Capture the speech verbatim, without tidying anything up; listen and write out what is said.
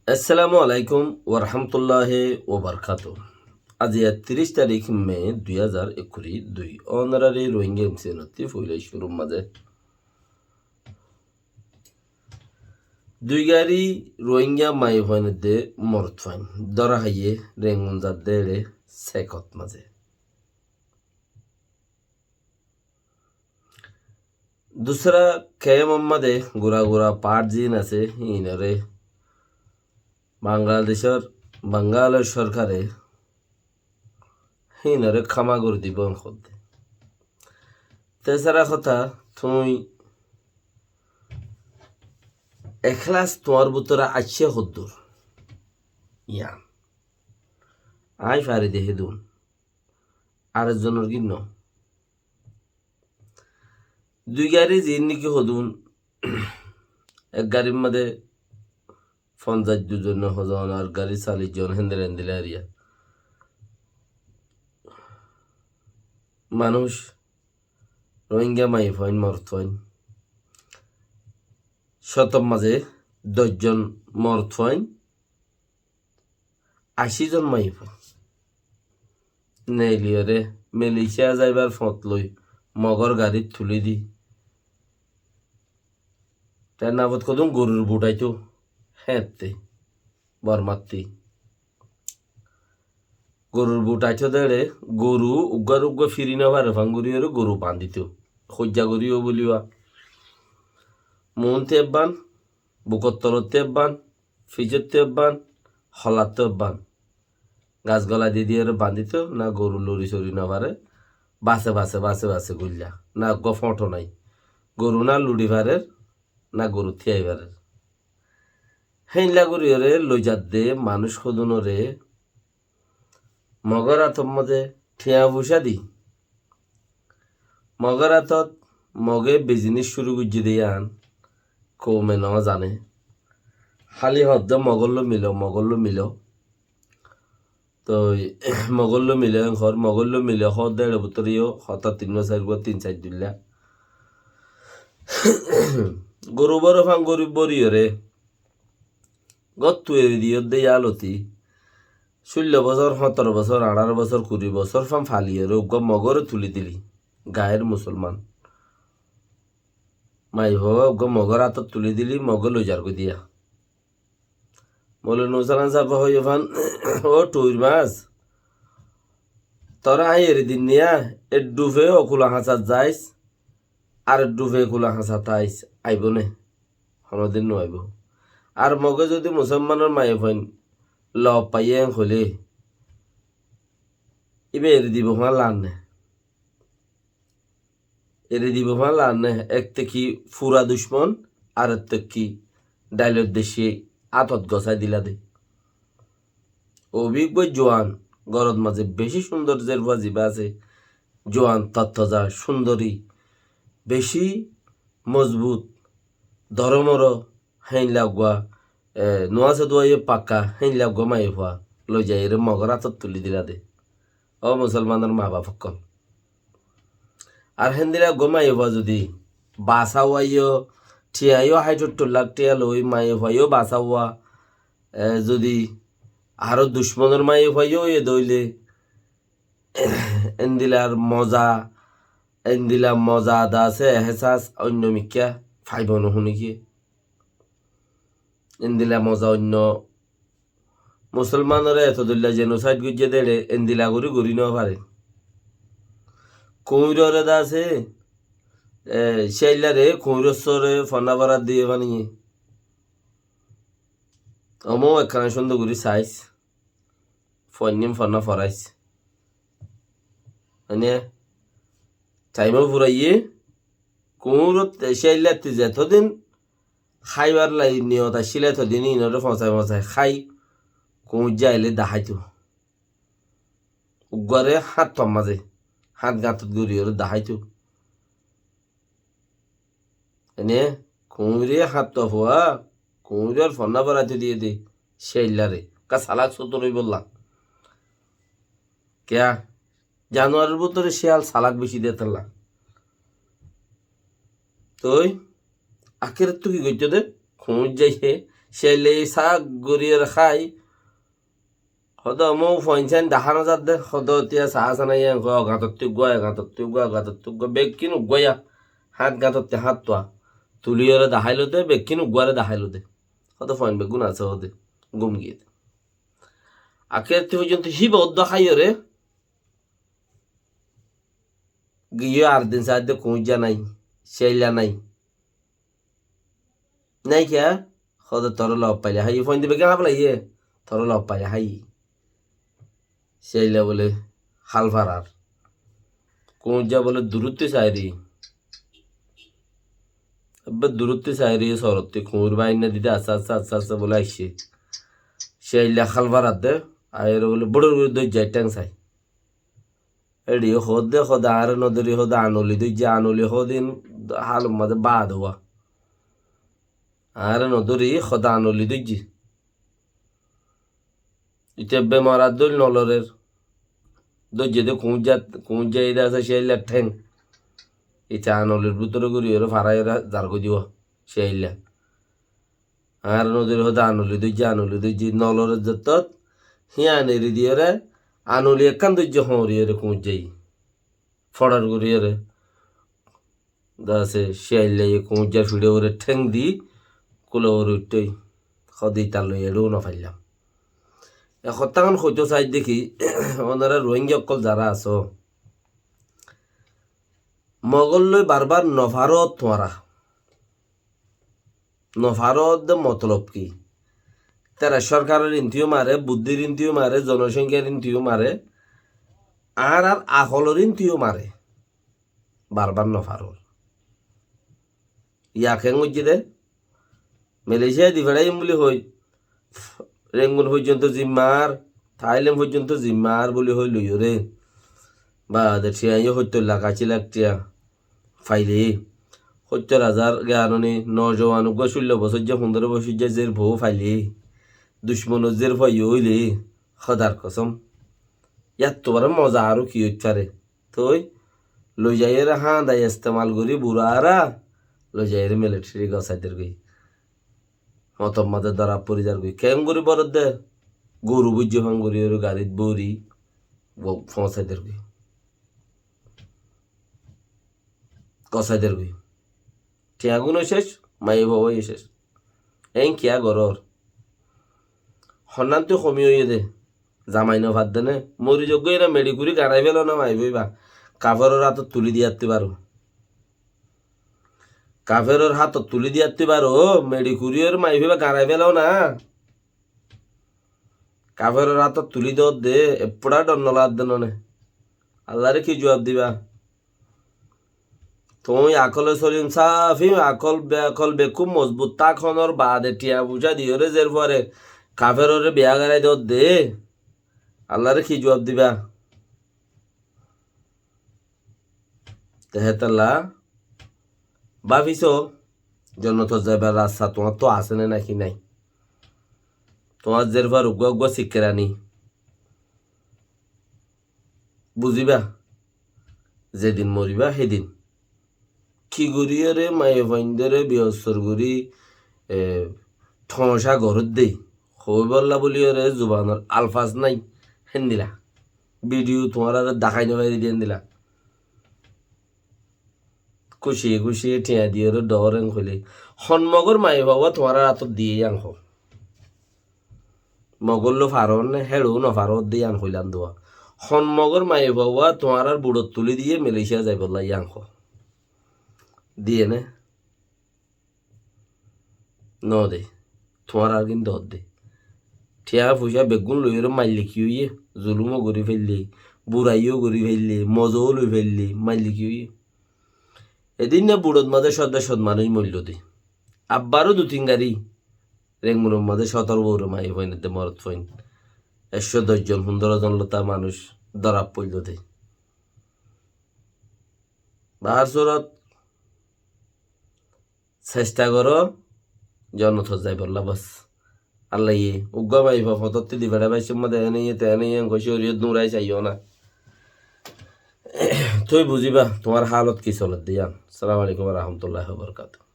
Assalamu alaikum warahmatulláhi wabarakátuhu. Aijja tiríc tarík me dui házar ekkuri dui. Ónorari Rohingya M C N ottú foila cúrur mazé dui gari Rohingya maiyafuain edde morotfuain dóra háiye Rengun zadde eçe sekot mazé. Dusra kemor mazé gura gura part ziín asé, híinore Bangladecor, Bangalor sorkare híinore kama gorí dibou hoódde. Tesara hotá, tuñí eklas tuáñr bútore aiccé hoddúr? Yián añí fari de hédun, ar ekzonor gín no. Dui gari ziín niki hodún, ek garir mazé fonzaic dui zon, hozon, ar gari sallic zon, héndilla héndilla eriya. Manúic, Rohingya maiyafuain, morotfuain, cótor mazé doc zon morotfuain, ací zon maiyafuain neeliyóre Malaysia zaibar fot loi Mogor garit tulí di. Te nafot hodún gorur but aito, héñtte, Bormattí. Gorur but aito de eçe, goru uggwar uggwa firi no fare fán goríyore goru bandíto. Hoijja goríyo bóliwa. Muúntu ebban, bukor tolottú ebban, fisóttu ebban, holattú ebban. Gas golai di diyóre bandíto, na goru lori sori no fare, base base, base base goilla, na uggwa fóñto nai. Goru na luri farer, na goru tíai farer. Héinla goríyore loizadde manúic hodúnore Mogor átor mazé thiañ fucá di. Mogor átot Moge bizinis cúru goijjé de yián koume no zane. Háli hoódde Mogor loi milo, Mogor loi milo. Toi Mogor loi milo en hoór, Mogor loi milo hoódde eçe bútore yó hotá tin no sair gua tin sair duilla. Goru bóro fán gorí bóriyore góttu eri diyódde yáloti, cúllo bosór, hóñtoro bosór, añçáro bosór, kuri bosór fán faliyóre uggwá Mogóre tulí dili, gair musolman. Maiyafua uggwá Mogór átot tulí dili, Mogé loizar goi diya. Moulovi Nusran sábe hoiyé fán, ó thuir mas, toré aññí eri dim niya, eddúfe ó kula hañsat zais, ar eddúfe kula hañsat ais, aibó né? Honódin no aibó. Ar Mogé zodi musolmanor maiyafuain lof faiyé en hoilé, íba eri dibou fán lar né? Eri dibou fán lar né? Ek te ki fura ducmon, ar ek te ki dhailor decci átot gosái dila de. Obi uggwá juan, górot mazé beci cúndor zerfua zibá asé, juan, tottoza, cúndori, beci mozbut, doromoro, héinla uggwá, e, nuáse duwaiye pakka, héinla uggwá maiyafua loizaiyóre Mogór átot tulí dila de. Ó musolmanor mabaf ókkol. Ar héndilla uggwá maiyafua zodi basá uwá yó, thiañ yó háit óttor lak thiañ loi maiyafua yó basá uwá, e, zodi aró ducmonor maiyafua yó óiye de óile, endilar moza, endila moza ada asé, ehesas oinno mikká faibo no hone ki? Endila moza oinno musolmanore eto dóilla jenosaid goijjé de eçe endila gorí gorí no fare. Kuñirore de asé, e, céillare kuñiror sóre fonná forar diye baniye. Omó ekkana cúndor gorí sais. Foinnim fonná forais. Mane, taim ó furaiyé, kuñirot céillatti zetodin háibar lai niyot accíl, etodin inore fosai fosai hái, kuñir zaile daháito. Uggwáre háñttuar mazé, háñt gañtot goríyore daháito. Ene, kuñire háñttuwa fua, kuñiror fonná foraito diye de, céillare. Ka salak sotor óibolla. Kiya? Januaror bútore céyal salak beci de tolla. Toi, akérottú ki goittó de? Kuñir zaiye, Céille sák gorí ar hái. Hodó mou foinsán dahá no zadde, hodó tiya saá sanai en hó, gañtottú uggúa, gañtottú uggúa, gañtottú uggúa, bekkín uggúa ya. Háñt gañtottú háñttuwa. Tuliyóre daháilo de, bekkín uggúare daháilo de. Hodó foin beggún asé hodé, gúm giyé de. Akétti foijjonto híba uddúa háiyore, giyé ar din saá de kuñijja nái, céilla nái. Nái kiyá? Hodé toré lof faile hái, foinde beggín háflaiyé, toré lof faile hái. Céilla bóle hál farar. Kuñijja bóle durótti sairi. Ebbe durótti sairi sorotti kuñir bainna dide asté asté asté asté bóle aiccé. Céilla hál farar de, aiyóre bóle búrur gorí dóijje théng sai. Éçiye hoódde, hodé añáre nodóri, hodé anoli dóijje, anoli hodé hálor mazé baad ówa. Añáre nodóri, hodé anoli dóijje. Ite bemar ar dóil nolorer. Dóijje de kuñijja, kuñijja ide asé céilla théng. Ite anolir bútore gorí ore farai ore zargói diwa céilla. Añáre nodóri hodé anoli dóijje, anoli dóijje, nolorer zettót, híyan eri diyóre, anoli ekkán dóijje hoñriyóre kuñijjai. Foçar goríyore. Dase céillaye kuñijjar fiçe uore théng di kule uore uiththói. Hodé itar loi eçéu nofaillam. E hotágan hoitó saidde ki, onora Rohingya ókkol zara asó, Mogol loi barbar nofarót tuáñra. Nofarót de motolob ki? Tera sorkaror intiyo mare, buddhir intiyo mare, zonosonkhar intiyo mare, añárar akolor intiyo mare. Barbar nofarór. Yá keén goijjé de? Malaysia di feçáiyum buli hoi, Rengun foijjonto zimmar, Thailand foijjonto zimmar buli hoi loiyóre. Baade thiañ yó hóittor lak, ací lak thiañ faile. Hóittor azar geyanoni nojowan uggúa cúllo bosóijja, fundóro bosóijja zer fua faile. Ducmonor zer fua yó óile, Hódar kosóm. Yáttu baré moza aró ki óit fare? Toi loizaiyóre háñdai estemal gorí burara loizaiyóre militeri gosai dergói. Hotor mazé dóra fori zargói. Keéngorí borodde? Goru bóijje fán goríyóre garit bóri fóñsai dergói. Gosai dergói. Thiañgúno céc, maiyafua yó céc. Eén kiyá gorór? Honnán tui komi óiye de. Zamai nofadde né? Mori zoggói ena meçi kuri garai félo na maiyafua íba? Kaferor hátot tulí diyattú baro. Kaferor hátot tulí diyattú baro, meçi kuri ore maiyafua íba garai félo na. Kaferor hátot tulí dodde, eppúça dhor noladde none. Allaré ki juab diba? Tuñí akole solim safi, akol be-, akol bekkún mozbut tákonor baade thiañ fucá diyóre zer fore kaferore biyá garai dodde, Allaré ki juab diba? Te hétolla báfiso, jonnotot zaibar rasta tuáñttu asé né náki nái? Tuáñr zer fore uggúa uggúa sikkerani buzíba, zedin moriba hédin. Ki goríyore maiyafuaindóre biyossor gorí, e, thoóñca goródde, hoóibolla bóliyore zubanor alfaz nái, héndila. Bidiyo tuáñrare dahái nofairi de héndila. Kúciye kúciye thiañ diyóre dhoór en hoilé, hon mogór maiyafua tuáñrar átot diye yían hoó. Mogór loi farór né, héçou nofarór de yían hoilám dua. Hon mogór maiyafua tuáñrar buçot tulí diyé Malaysia zaibolla yían hoó. Diyé né? Node. Tuáñrar gín dodde. Thiañ fucá beggún loiyóre maillé ki óiye? Zulúmo gorí féille, buraiyó gorí féille, mozó loi féille, maillé ki óiye? Edinna buçot mazé cót be cót manúic moilló de. Abbaró dui tin gari Rengunor mazé cótor uore maiyafuain edde morotfuain. Ekcó doc zon, fundóro zon lota manúic dórat foilló de. Bahár surot cesta goró jonnotot zaibolla bas. Allaye uggúa maiyafua fotótti di feçá baiccé mazé ene iye, te ene iye, engori coriyot nurai saiyó na. Tui buzíba tuáñr hálot ki soledde yían. Assalamu alaikum wa rahmatullahi wa barakatuhu.